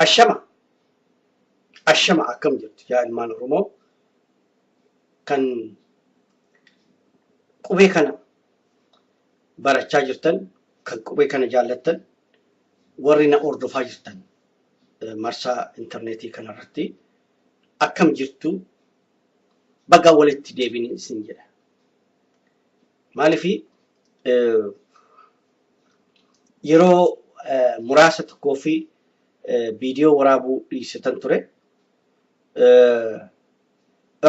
Ashama! Ashama akkam jirtu yaa ilmaan Oromoo kan qubee kana barachaa jirtan, kan qubee kana jaallattan, warri na hordofaa jirtan marsaa intarneetii kanarratti akkam jirtu, baga walitti deebine isin jedha. Maaliif yeroo muraasa tokkoo fi viidiyoo waraabuu dhiisitan ture.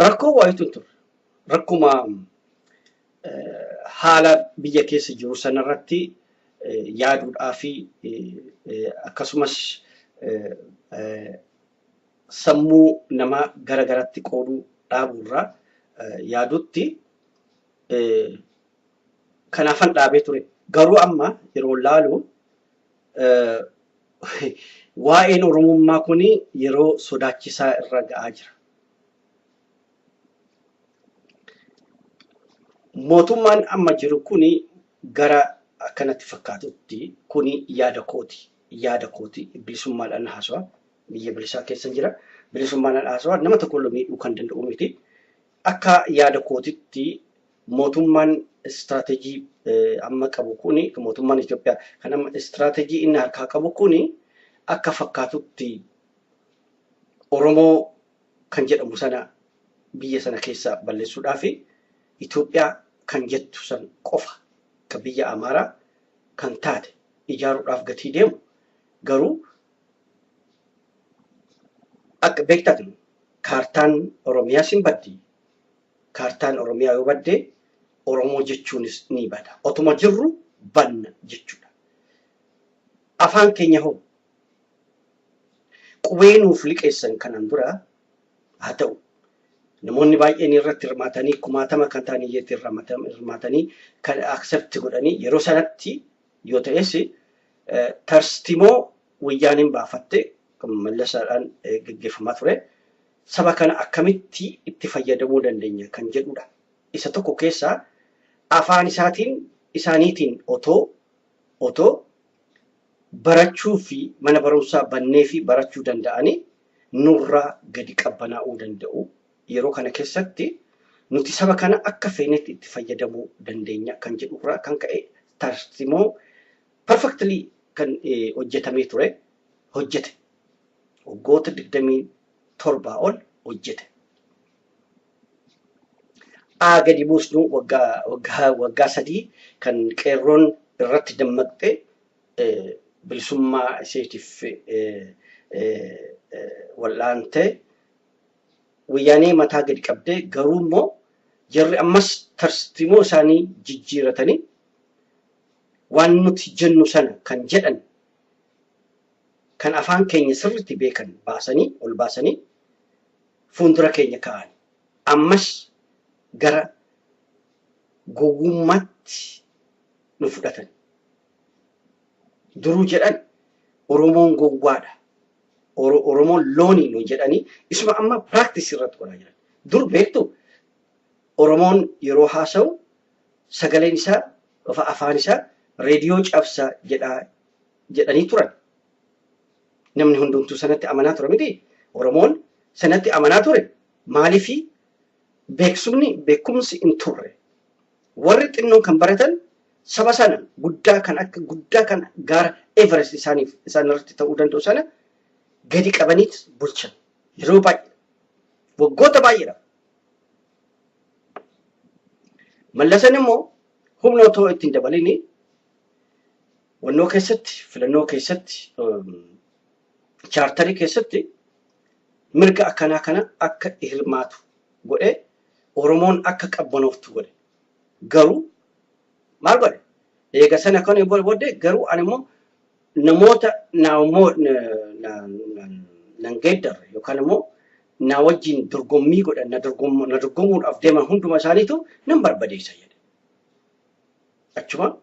Rakkoo waayitu hin turre. Rakkuma haala biyya keessa jiru sanarratti yaaduudhaa fi akkasumas sammuu namaa gara garatti qooduu dhaabuurraa yaadutti kanaafan dhaabee ture. Garuu amma yeroo laalu waa'een Oromummaa kun yeroo sodaachisaa irra ga'aa jira. Mootummaan amma jiru kun gara akkanatti fakkaatutti, kuni yaada kooti. Yaada kooti, bilisummaadhaan haasawa. Biyya bilisaa keessa jira. Bilisummaadhaan haasawa, nama tokko miidhuu kan danda'u miti. Akka yaada kootitti mootummaan istiraateejii amma qabu kuni, mootummaan Itoophiyaa kan amma istiraateejii inni harkaa qabu kuni, akka fakkaatutti Oromoo kan jedhamu sana biyya sana keessa balleessuudhaa fi Itoophiyaa kan jettu san qofa kan biyya Amaaraa kan taate ijaaruudhaaf gatii deemu. Garuu akka beektan kaartaan Oromiyaas hin baddi. Kaartaan Oromiyaa yoo badde Oromoo jechuunis ni bada. Otuma jirru banna jechuudha. Afaan keenya hoo? Qubee nuuf liqeessan kanaan dura haa ta'u, namoonni baay'een irratti hirmaatanii, kumaatama kan ta'an iyyatti hirmaatanii kan accept godhanii yeroo sanatti yoo ta'es, tarstimoo wayyaaniin baafatte kan Mallasaadhaan geggeeffamaa ture. Saba kana akkamitti itti fayyadamuu dandeenya kan jedhudha. Isa tokko keessaa afaan isaatiin isaaniitiin otoo barachuu fi mana barumsaa bannee fi barachuu danda'anii nurraa gadi qabbanaa'uu danda'u. Yeroo kana keessatti nuti saba kana akka feenetti itti fayyadamuu dandeenya kan jedhurraa kan ka'e tarsimoo perfectly kan hojjetamee ture hojjete. Waggoota 27 ol hojjete. Aa gadi buusnu waggaa 3 kan qeerroon irratti dammaqxee bilisummaa isheetiif wal'aantee wayyaanee mataa gadi qabdee, garuu immoo jarri ammas tarsimoo isaanii jijjiiratanii waan nuti jennu sana kan jedhan, kan afaan keenya sirriitti beekan baasanii ol baasanii fuuldura keenya kaa'an. Ammas gara gowwummaatti nu fudhatan. Duruu jedhan Oromoon gowwaadha. Oromoon loonii nu jedhanii isuma amma practice irratti godhaa jiran. Dur beektu, Oromoon yeroo haasa'u sagaleen isaa, afaan isaa reediyoo cabsa jedhaa jedhanii turan. Namni hundumtuu sanatti amanaa ture miti. Oromoon sanatti amanaa ture. Maaliifi? Beeksumni beekumsi hin turre. Warri xinnoon kan baratan saba sana guddaa kan akka guddaa kan gaara Everest isaaniif isaan irratti ta'uu danda'u sana gadi qabaniit bulchan. Yeroo baay'ee, waggoota baay'eedha. Mallasan immoo humna otoo ittiin dabalini wannoo keessatti, filannoo keessatti, chaartarii keessatti mirga akkanaa kana akka hirmaatu godhee Oromoon akka qabbanooftu godhe. Garuu maal godhe? Eega sana kana booddee garuu ani immoo namoota na immoo nan geeddarre yookaan immoo na wajjin dorgommii godhan, na dorgomuudhaaf deeman hunduma isaaniitu nan barbadeessa jedhe. Achuma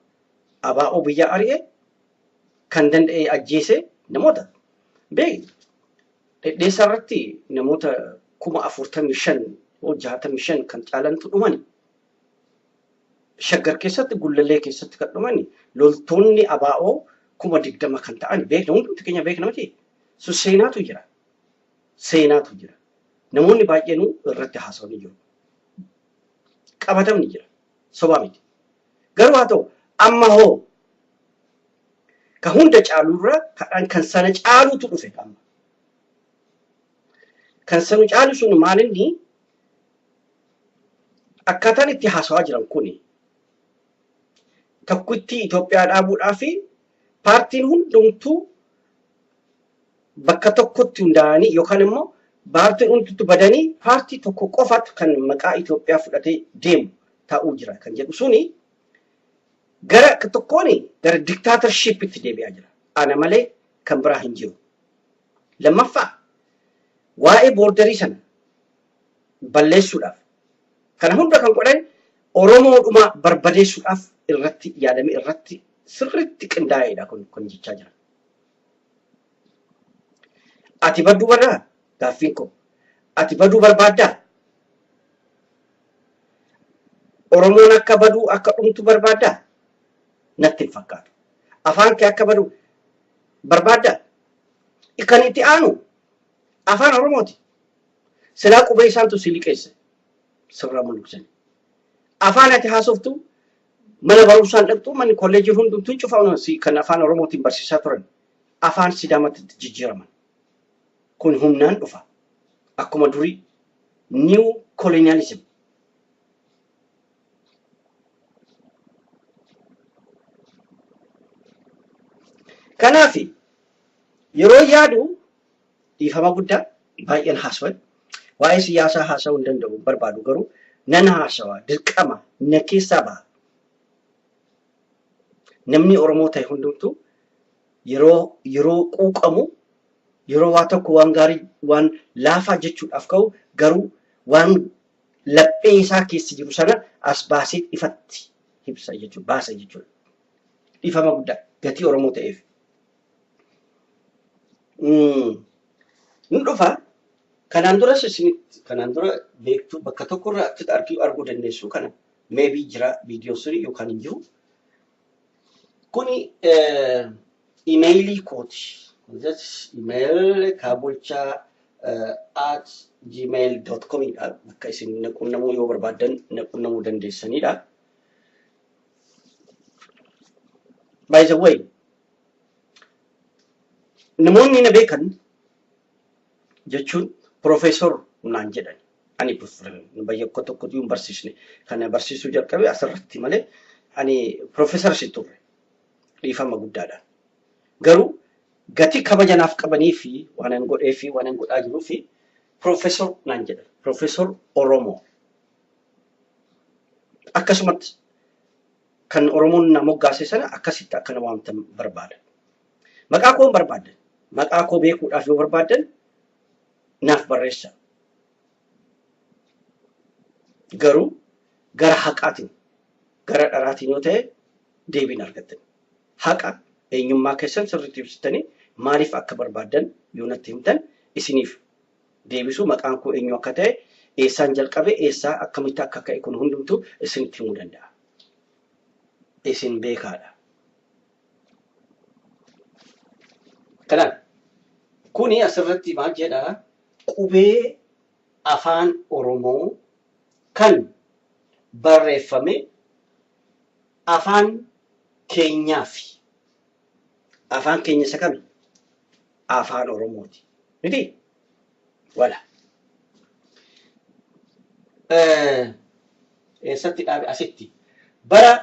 ABO biyya ari'e, kan danda'e ajjeese namoota. Beeki, Dhedheessaa irratti namoota 45,000 65 kan caalantu dhumani. Shaggar keessatti, Gullallee keessatti kan dhumani loltoonni ABO 20,000 kan ta'an beekna, hundumti keenya beekna miti. Sun seenaatu jira. Seenaatu jira. Namoonni baay'eenuu irratti haasa'anii jiru. Qabatamni jira. Sobaa miti. Garuu haa ta'u amma hoo ka hunda caalurra kan sana caalutu dhufe amma. Kan sana caalu sun maalinni akkaataan itti haasawaa jiran kuni tokkitti Itoophiyaa dhaabuudhaa fi paartiin hundumtuu bakka tokkotti hundaa'anii yookaan immoo paartiin hundumtuu badanii paartii tokko qofatu kan maqaa Itoophiyaa fudhatee deemu ta'uu jira kan jedhu suni gara tokkoon gara diktaatarshippitti deebi'aa jira. Ana malee kan biraa hin jiru. Lammaffaa, waa'ee border sana balleessuudhaaf kana hunda kan godhan Oromoodhuma barbadeessuudhaaf irratti yaadame, irratti sirriitti qindaa'eedha kun jechaa jira. Ati baduu barraa gaaffiin koo. Ati baduu barbaaddaa? Oromoon akka baduu, akka dhumtu barbaaddaa? Natti hin fakkaatu. Afaan kee akka badu barbaaddaa? Kan itti aanu afaan Oromooti. Silaa qubee isaantu si liqeesse. Sirra mul'isani. Afaan ati haasoftu, mana barumsaan dhaqxu, manni kolleejii hundumtuu cufa kan afaan Oromootiin barsiisaa turan afaan Sidaamatti jijjiiraman. Kun humnaan dhufa. Akkuma durii new colonialism. Kanaaf yeroo yaadu, dhiifama guddaa, baay'een haasawan. Waa'ee siyaasaa haasa'uu hin danda'u, barbaadu, garuu nan haasawa, dirqama na keessaa baha. Namni Oromoo ta'e hundumtuu yeroo quuqamu, yeroo waa tokko waan gaarii, waan laafaa jechuudhaaf ka'u, garuu waan laphee isaa keessa jiru sana as baasee ifatti ibsa jechuudha, baasa jechuudha. Dhiifama guddaa gatii Oromoo ta'eef. Nu dhufa. Kanaan duras isinitti, kanaan dura beektuu, bakka tokkorraa achitti arguu dandeessu. Kana maybe jira viidiyoon suni yookaan hin jiru. Kuni imeeyilii kooti. Email kaabulchaa@gmail.com dha. Bakka isin na qunnamuu yoo barbaaddan na qunnamuu dandeessanidha. By the way, namoonni na beekan jechuun profeesor naan jedhan. Ani bakka tokko hin barsiisne. Kana barsiisuu jalqabe asirratti malee ani profeesar si turre. Dhiifama guddaadhaan. Garuu gatii kabaja naaf qabanii fi waan an godhee fi waan an godhaa jiruu fi profeesor naan jedhan. Profeesor Oromoo. Akkasumatti kan Oromoon na moggaase sana akkasitti akka na waamtan barbaada. Maqaa koo hin barbaaddan. Maqaa koo beekuudhaaf yoo barbaaddan naaf barreessa. Garuu gara haqaatiin, gara dharaatiin yoo ta'e deebiin argattan. Haqa eenyummaa keessan sirriitti ibsitanii maaliif akka barbaaddan yoo natti himtan isiniif deebisuu, maqaan koo eenyu akka ta'e, eessaan jalqabe, eessaa akkamitti akka ka'e, kun hundumtuu isinitti himuu danda'a. Isin beekaadha. Kanaaf kuni asirratti maal jedhaa? Qubee afaan Oromoo kan barreeffame afaan keenyaafi. Afaan keenya isa kami? Afaan Oromooti. Miti? Wala. Eessatti dhaabe? Asitti. Bara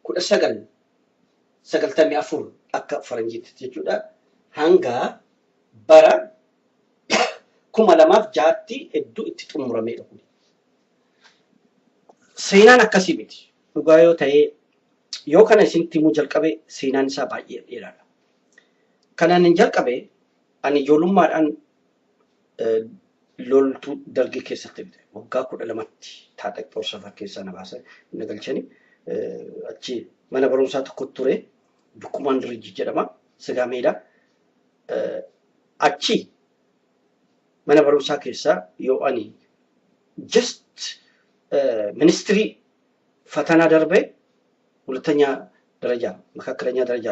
1994 akka faranjiitti jechuudha. Hanga bara 2006tti hedduu itti xumuramedha kun. Seenaan akkasii miti. Dhugaa yoo ta'e, yoo kana isinitti himuu jalqabe, seenaan isaa baay'ee dheeraadha. Kanaan hin jalqabe, ani ijoollummaadhaan loltuu dargii keessatti bite. Waggaa 12tti taaxaq xoorsafaa keessaa na baasan, na galchanii achi mana barumsaa tokko ture. Dukkumaan Dirijji jedhama. Sigaa meedaa. Achi mana barumsaa keessaa yoo ani just ministirii fatanaa darbee ሁለተኛ ደረጃ፣ መካከለኛ ደረጃ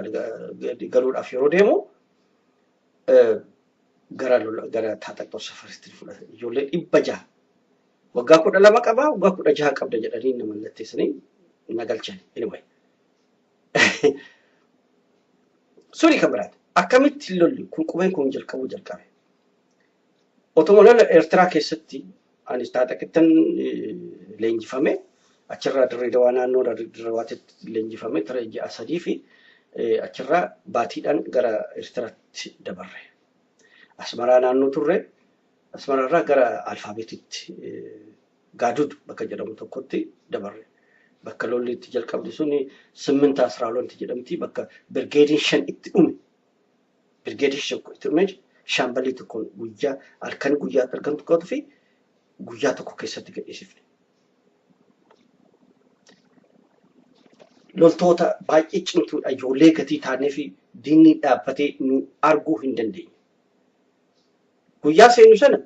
galuudhaaf yeroo deemu Gara lola gara taaxaqxoo safaritti fudhatan. Ijoollee 600 waggaa 12 qabaa, waggaa 16 qabda jedhanii na mallatteessanii na galchan. Anyway. Suni kan biraati. Akkamitti lolli kun qubeen kun jalqabuu jalqabe? Otuma lola Eertiraa keessatti anis taaxaqittan leenjifame, achirraa Dirree Dawaa, naannoo Dirree Dawaatti leenjifame ture ji'a 3 fi achirraa baatiidhaan gara Eertiraatti dabarre. Asmaraa naannoo turre. Asmaraarraa gara Alfaabeetitti, Gaadud bakka jedhamu tokkotti dabarre. Bakka lolli itti jalqabde sun Simminta Asraalonti jedhamti, bakka birgeediin 5 itti dhume. Birgeediin 5 itti dhume shaambalii tokkoon guyyaa halkan guyyaa halkan tokkootu fi guyyaa tokko keessatti gadhiisifne. Loltoota baay'ee cimtuudha, ijoollee gatii taanee fi diinni dhaabbatee nu arguu hin dandeenye. Guyyaa seenu sana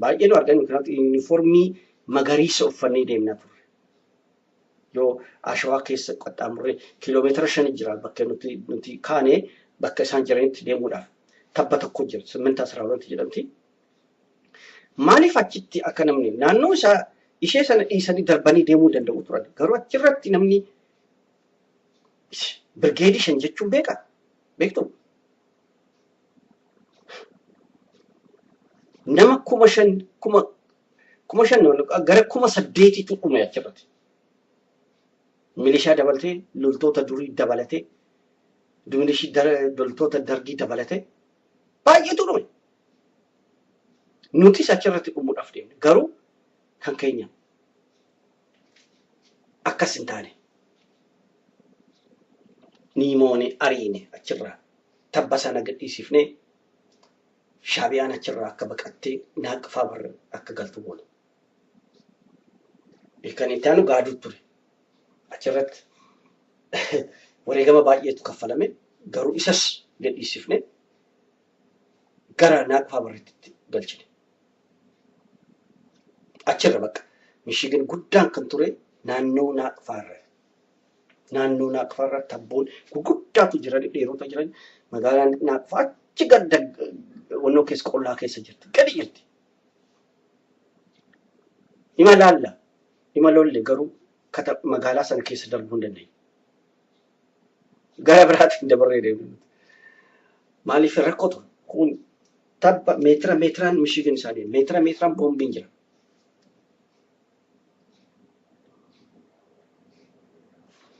baay'ee nu argan, kanaaf yuunifoormii magariisa uffannee deemnaa turre. Yoo Ashawaa keessa qaxxaamurree kiiloomeetira 5 jira bakka nuti kaane bakka isaan jiranitti deemuudhaaf. Tabba tokko jira, Simminta Asiraawwanti jedhamti. Maaliif achitti akka namni naannoo isaa ishee sana dhiisanii darbanii deemuu danda'u turan? Garuu achirratti namni birgeedii 5 jechuun beekaa? Beektu? Nama 5,000, 5,000, gara 8,000tu dhume achirratti. Milishaa dabalatee, loltoota durii dabalatee, milishii loltoota Dargii dabalatee baay'eetu dhume. Nutis achirratti dhumuudhaaf deemne. Garuu kan keenya akkas hin taane. Niimoone ariine, achirraa tabba sana gadhiisifnee Shaabiyaan achirraa akka baqattee Naaqfaa barra akka galtu goone. Kan itti aanu Gaaduu ture. Achirratti wareegama baay'eetu kaffalame. Garuu isas gadhiisifne gara Naaqfaa barreetti galchine. Achirra bakka mishigin guddaan kan ture naannoo Naaqfaarra. Naannoo Naaqfaarra tabboon gurguddaatu jiran, dheerota jiran. Magaalaan Naaqfaa achi gadda wannoo keessa, qollaa keessa jirti. Gadi jirti. Ima laalla. Ima lolle, garuu kata magaalaa sana keessa darbuu hin dandeenye. Gara biraatiin dabarree deemne. Maaliif rakkoo ture? Kun tabba meetira meetiraan mishigin isaanii, meetira meetiraan boombiin jira.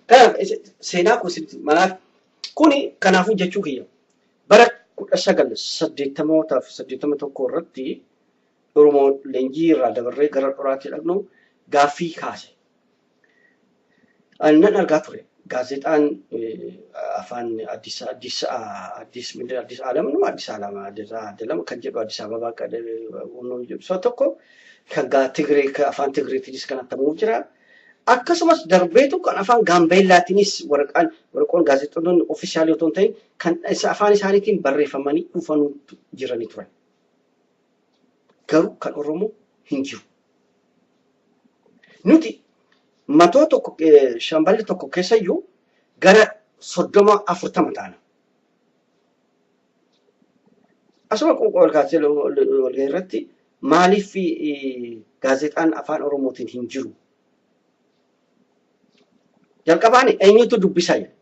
Kanaaf seenaa koo sirriitti manaaf kuni kanaafuu jechuu kiyya, bara 1980mootaaf 81 irratti Oromoo leenjii irraa dabarree gara dhoraatti dhaqnu gaaffii kaase. Ani nan argaa ture. Gaazexaan afaan Addis Addis Addis ምንድን Addis Alam ነው Addis Alam Addis Alam kan jedhu Addis Ababa jedhu tokko kan Tigree afaan Tigreetiinis kan attamuuf jira. Akkasumas darbeetu kan afaan Gaambeellaatiinis waraqaan waraqoon gaazexoonni official otoo hin ta'in kan afaan isaaniitiin barreeffamanii dhufanuutu jiranii turan. Garuu kan Oromoo hin jiru. Nuti matoo tokko, shamballi tokko keessayyuu gara 30 40 taana. Asuma ol kaasee walgahii irratti maaliif gaazexaan afaan Oromootiin hin jiru? Jalqabaan eenyutu dubbisaa jedha.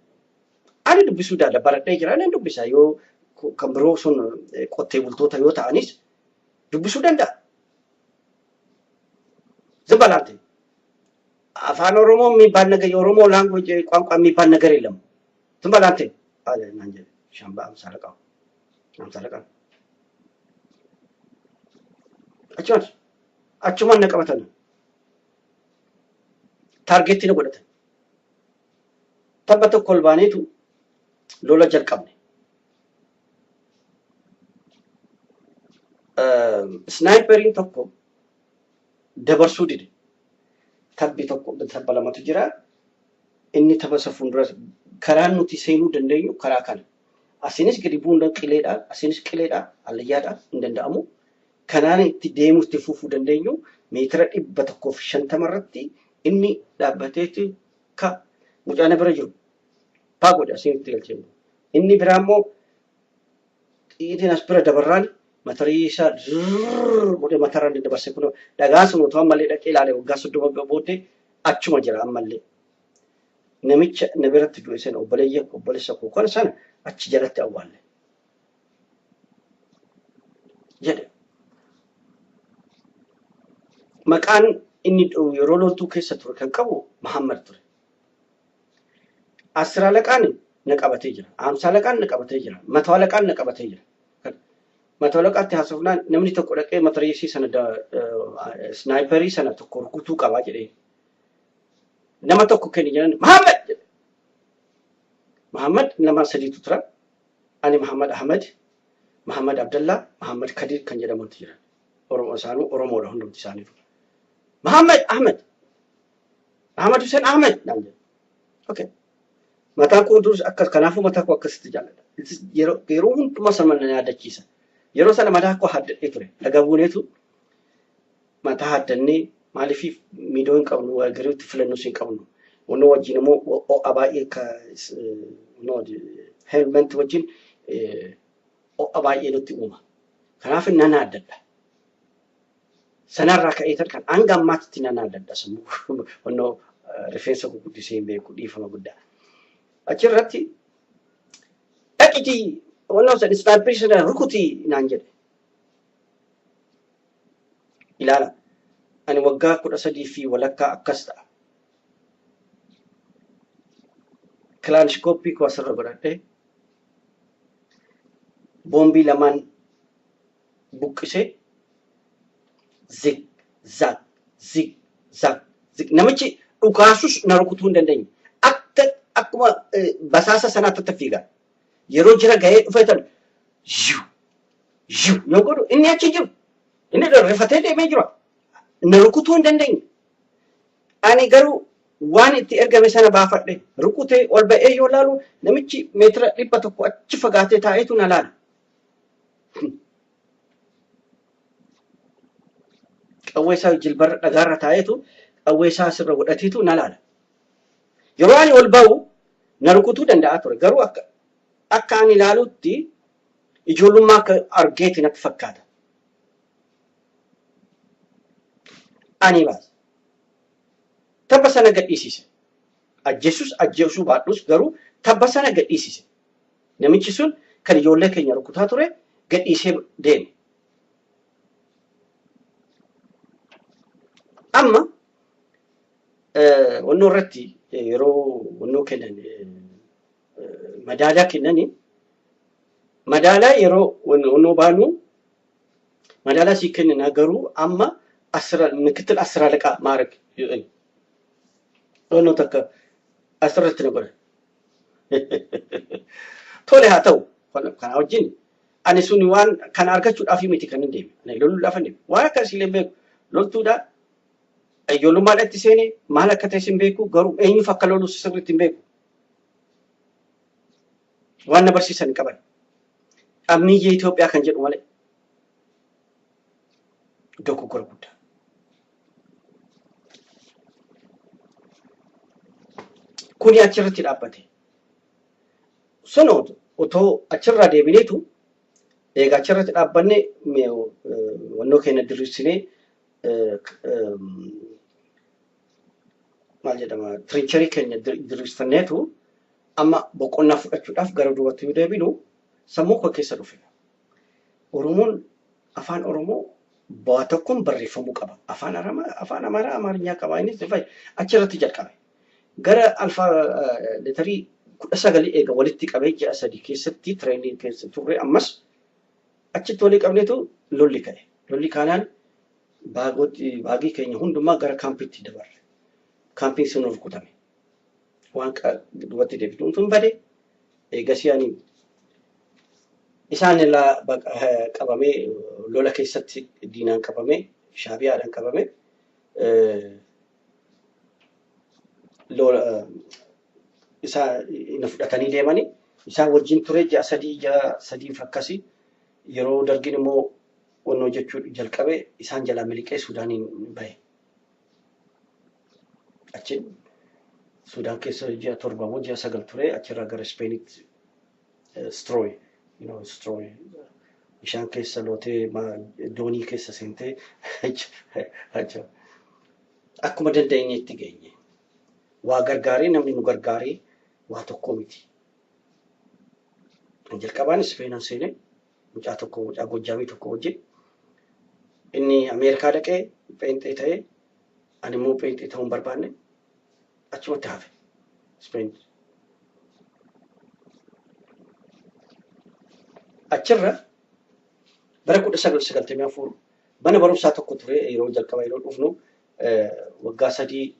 Ani dubbisuu daala baradhee jira, nan dubbisa, yoo kan biroo sun qottee bultoota yoo ta'anis dubbisuu danda'a. ዝም በል አንተ፣ አፋን ኦሮሞ የሚባል ነገር፣ የኦሮሞ language ቋንቋ የሚባል ነገር የለም። ዝም በል አንተ አለ ሻምባ አምሳ አለቃው 50 አለቃ achumaan achumaan na qabatan, target na godhatan. Tabba tokko ol baaneetu lola jalqabne. Sniperiin tokko dabarsuu dide. Tabbi tokko, tabba lamatu jira. Inni tabba isa fuuldura karaan nuti seenuu dandeenyu karaa kana. Asinis gadi bu'uun qileedha, asinis qileedha, hallayyaadha, hin danda'amu. Kanaan itti deemuu itti fufuu dandeenyu meetira 150 irratti inni dhaabbateeti ka mucaan bira jiru paa godhe asiin itti galchee. Inni biraa immoo xiyyiitiin as bira dabarraan Matarii isaa zurr godhee matarra inni dabarse kun dhagaan sun otoo ammallee dhaqee ilaale waggaa 30 booddee achuma jira ammallee. Namicha na biratti du'e sana obboleeyya obboleessa koo kana sana achi jalatti awwaalle. Jedhe. Maqaan inni yeroo loltuu keessa ture kan qabu Muhammad ture. Asir alaqaan na qabatee jira. Amsa alaqaan na qabatee jira. Mato alaqaan na qabatee jira. Mato alaqaatti haasofnaan namni tokko dhaqee matareessii sana snaayiparii sana tokko rukutuu qabaa jedhee. Nama tokko kenni jedhan Muhammad jedhe. Muhammad nama sadiitu tura. Ani Muhammad Ahmad, Muhammad Abdallah, Muhammad Kadir kan jedhamantu jira. Oromoo isaanuu Oromoodha hundumti isaaniitu. Muhammad Ahmad. Ahmad Hussein Ahmed naan jedhe. Okay. Mataan koo durus akkas kanaafuu mataa koo akkasitti jaalladha. Yeroo hundumaa sana na yaadachiisa. Yeroo sana mataa koo haddadhee ture. Dhagaa buuneetu mataa haddannee maaliif miidhoo hin qabnu gariitti filannus hin qabnu. Wanni wajjin immoo ho'a baay'ee helmet wajjin ho'a baay'ee nutti uuma. Kanaaf nan haddadha. Sanarraa ka'ee kan hanga ammaatti nan haddadha sammuu wannoo rifeensa guguddisee hin beeku dhiifama guddaa. Achirratti dhaqitii wannoo sana sniperii sana rukutii naan jedhe. Ilaala. Ani waggaa 13 fi walakkaa akkas ta'a. Kilaanishkooppii koo asirra godhadhee boombii lamaan buqqisee zig zag zig zag zig namichi dhukaasus na rukutuu hin dandeenye. Akka akkuma basaasa sanaatti fiiga. Yeroo jira ga'ee dhufee tan ziu ziu yoo godhu inni achi jiru. Inni rifatee deemee jira. Na rukutuu hin dandeenye. Ani garuu waan itti ergame sana baafadhe rukutee ol ba'ee yoo laalu namichi meetira 100 achi fagaatee taa'eetu na laala. Qawwee isaa jilbarra dhagaarra taa'eetu qawwee isaa asirra godhateetu na laala. Yeroo ani ol ba'u na rukutuu danda'a ture. Garuu akka ani ilaalutti ijoollummaa akka argeeti natti fakkaata. Ani baasa. Tabba sana gadhiisise. Ajjeesus ajjeesuu baadhus garuu tabba sana gadhiisise. Namichi sun kan ijoollee keenya rukutaa ture gadhiisee deeme. Amma wannoo irratti yeroo wannoo kennan madaalaa kennanii madaalaa yeroo wannoo baanu madaalaa sii kennina garuu amma ምክትል አስር አለቃ ማዕረግ wannoo takka asirratti na godhan. Tole haa ta'u kana wajjin ani sun waan kana argachuudhaaf miti kan hin deeme. Ani loluudhaaf hin deeme. Waan akkasiillee beeku loltuudha. Ijoollummaadhaatti seenee maal akka ta'e hin beeku garuu eenyuuf akka lolu sirriitti hin beeku. Waan na barsiisan hin qaban. Ammiyyee Itoophiyaa kan jedhu malee. Dogoggora guddaa. Kuni achirratti dhaabbate. Sun otoo achirraa deebineetu egaa achirratti dhaabbanne wannoo keenya diriirsinee maal jedhama tiriincharii keenya diriirfanneetu amma boqonnaa fudhachuudhaaf gara duubatti yoo deebinu sammuu koo keessa dhufe. Oromoon afaan Oromoo bu'aa tokkoon barreeffamuu qaba. Afaan afaan Amaaraa Amaarinyaa qaba innis achirratti jalqabe. Gara alfaa leetarii 19 eega walitti qabee ji'a 3 keessatti tireenii keessa turre ammas achitti walii qabneetu lolli ka'e. Lolli kaanaan baagii keenya hundumaa gara kaampiitti dabarre. Kaampiin sun rukutame. Waan duubatti deebituun tun bade eegasii ani isaan irraa qabamee lola keessatti diinaan qabamee shaabiyaadhaan qabamee lola isaa na fudhatanii deemanii isaan wajjin ture ji'a 3 ji'a 3 akkasii yeroo dargin immoo wannoo jechuu jalqabe isaan jalaa miliqee Suudaaniin bahe. Achi Suudaan keessa ji'a 7 moo ji'a 9 ture achirraa gara Ispeenitti Strooy Strooy Bishaan keessa lootee, doonii keessa seentee, akkuma dandeenyetti geenye. Waa gargaaree, namni nu gargaaree waa tokko miti. Jalqabaan Ispeenan seenee mucaa tokko, mucaa Gojjaamii tokko wajjin. Inni Ameerikaa dhaqee pheenxee ta'ee, ani immoo pheenxee ta'uu hin barbaanne, achumatti hafe. Ispeen. Achirra bara 1994 mana barumsaa tokko ture. Yeroo jalqaba yeroo dhufnu, waggaa 3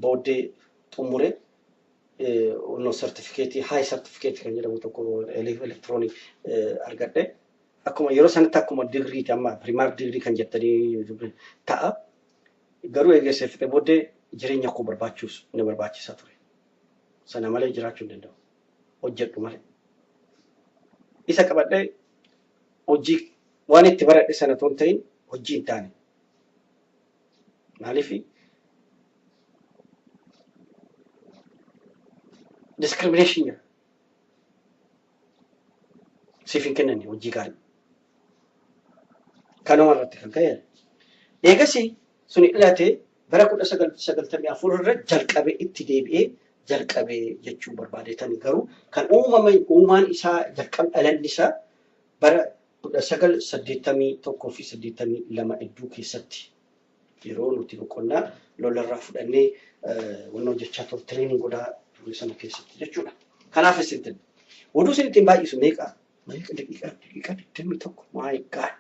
booddee xumure, no sartifikeetii, high certificate kan jedhamu tokko electronic argadhe. Akkuma yeroo sanatti akkuma digriiti, amma primary degree kan jettanii ta'a. Garuu eegeessee fixe booddee jireenya koo barbaachisu ni barbaachisa ture. Sana malee jiraachuu hin danda'u. Hojjedhu malee. Isa qabadhee hojii waan itti baradhe sana otoo hin ta'in hojii hin taane. Maaliif? Discrimination jira. Siif hin kennani hojii gaarii. Kanuma irratti kan ka'e. Eegasii suni dhalatee bara 1994 irra jalqabee, itti deebi'ee jalqabee jechuu barbaadeetani. Garuu kan uumame, uumaan isaa jalqab, dhalanni isaa bara 1981 fi 82 hedduu keessatti, yeroo nuti boqonnaa lolarraa fudhannee wanna hojjechaa ture, training godhaa ture sana keessatti jechuudha. Kanaaf isin oduu isin ittiin baay'isu meeqa meeqa, daqiiqaa 21, my God,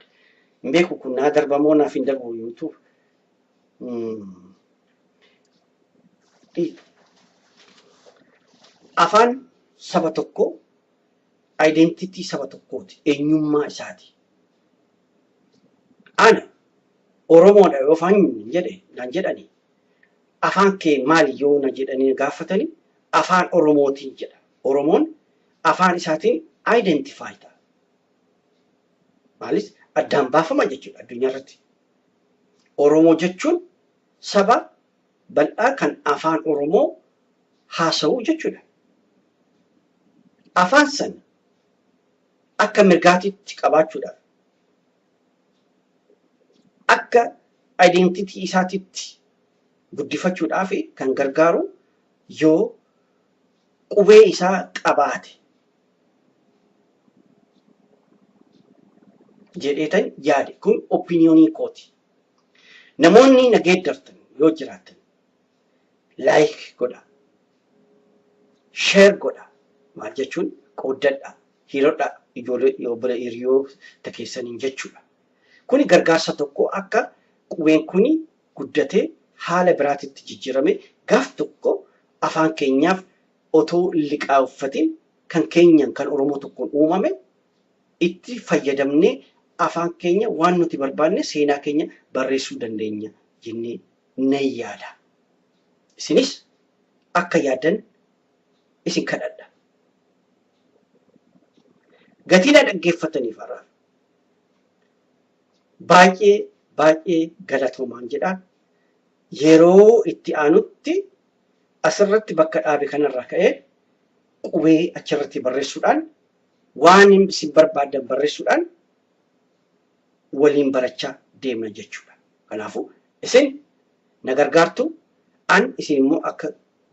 hin beeku, kun naa darbamoo naaf hin darbu YouTube. Afaan saba tokkoo identity saba tokkooti, eenyummaa isaati. Ana Oromoodha yoo afaan jedhe naan jedhani, afaan kee maali yoo na jedhanii gaafatani, afaan Oromootiin jedha. Oromoon afaan isaatiin identify ta'a. Maalis addaan baafama jechuudha addunyaa irratti. Oromoo jechuun saba bal'aa kan afaan Oromoo haasa'u jechuudha. Afaan sana akka mirgaatitti qabaachuudhaaf, akka identity isaatitti guddifachuudhaaf kan gargaaru yoo qubee isaa qabaate jedheetan yaade. Kun opinion kooti. Namoonni na geeddartan yoo jiraatan like godha. Share godha. Maal jechuun, qooddadha. Hiirodha, ijoollee obbola hiriyoota keessaniin jechuudha. Kuni gargaarsa tokko, akka qubeen kuni guddatee haala biraatitti jijjiirame, gaaf tokko afaan keenyaaf otoo liqaa uffatin kan keenyan, kan Oromoo tokkoon uumame itti fayyadamnee afaan keenya waan nuti barbaanne seenaa keenya barreessuu dandeenya jennee nan yaada. Isinis akka yaaddan isin kadhadha. Gatii na dhaggeeffataniif har'aaf baay'ee baay'ee galatoomaan jedha. Yeroo itti aanutti asirratti bakka dhaabe kanarraa ka'ee qubee achirratti barreessuudhaan, waan isin barbaaddan barreessuudhaan waliin barachaa deemna jechuudha. Kanaafuu isin na gargaartu, an isin immoo akka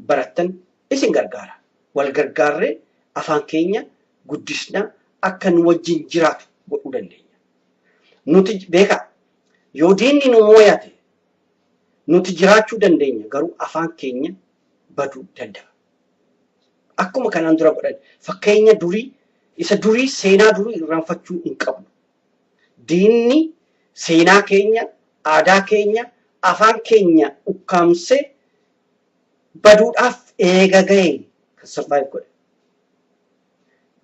barattan isin gargaara. Wal gargaarree afaan keenya guddisna, akka nu wajjin jiraatu godhuu dandeenya. Nuti beekaa, yoo diinni nu mooyate nuti jiraachuu dandeenya, garuu afaan keenya baduu danda'a. Akkuma kanaan dura godhan, fakkeenya durii, isa durii, seenaa durii irraanfachuu hin qabnu. Diinni seenaa keenya, aadaa keenya, afaan keenya ukkaamsee baduudhaaf eega ga'e kan survive godhe.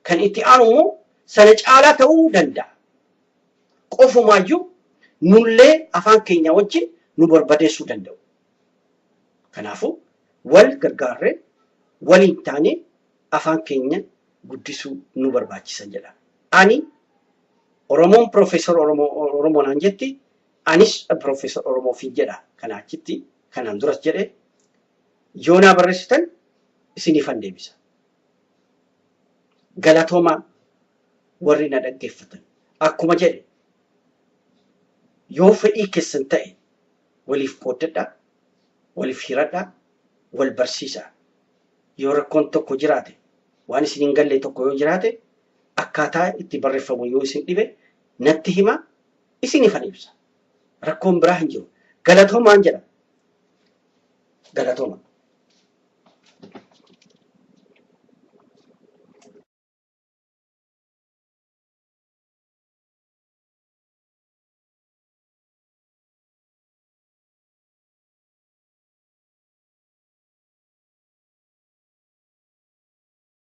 Kan itti aanu immoo sana caalaa ta'uu danda'a. Qofumaayyuu nullee afaan keenya wajjin nu barbadeessuu danda'u. Kanaafuu wal gargaarree, waliin taanee afaan keenya guddisuu nu barbaachisa jedha. Ani Oromoon Piroofeesar Oromoo Oromoo naan jetti, anis Piroofeesar Oromoofiin jedha. Kana achitti kanaan duras jedhe, yoo naa barreessitan isiniifan deebisa. Galatoomaa warri na dhaggeeffatan. Akkuma jedhe, yoo fedhii keessan ta'e waliif qooddadhaa, waliif hiradhaa, wal barsiisaa. Yoo rakkoon tokko jiraate, waan isin hin galle tokko yoo jiraate, akkaataa itti barreeffamu yoo isin dhibe natti himaa, isiniifan ibsa. Rakkoon biraa hin jiru. Galatoomaan jedha. Galatooma.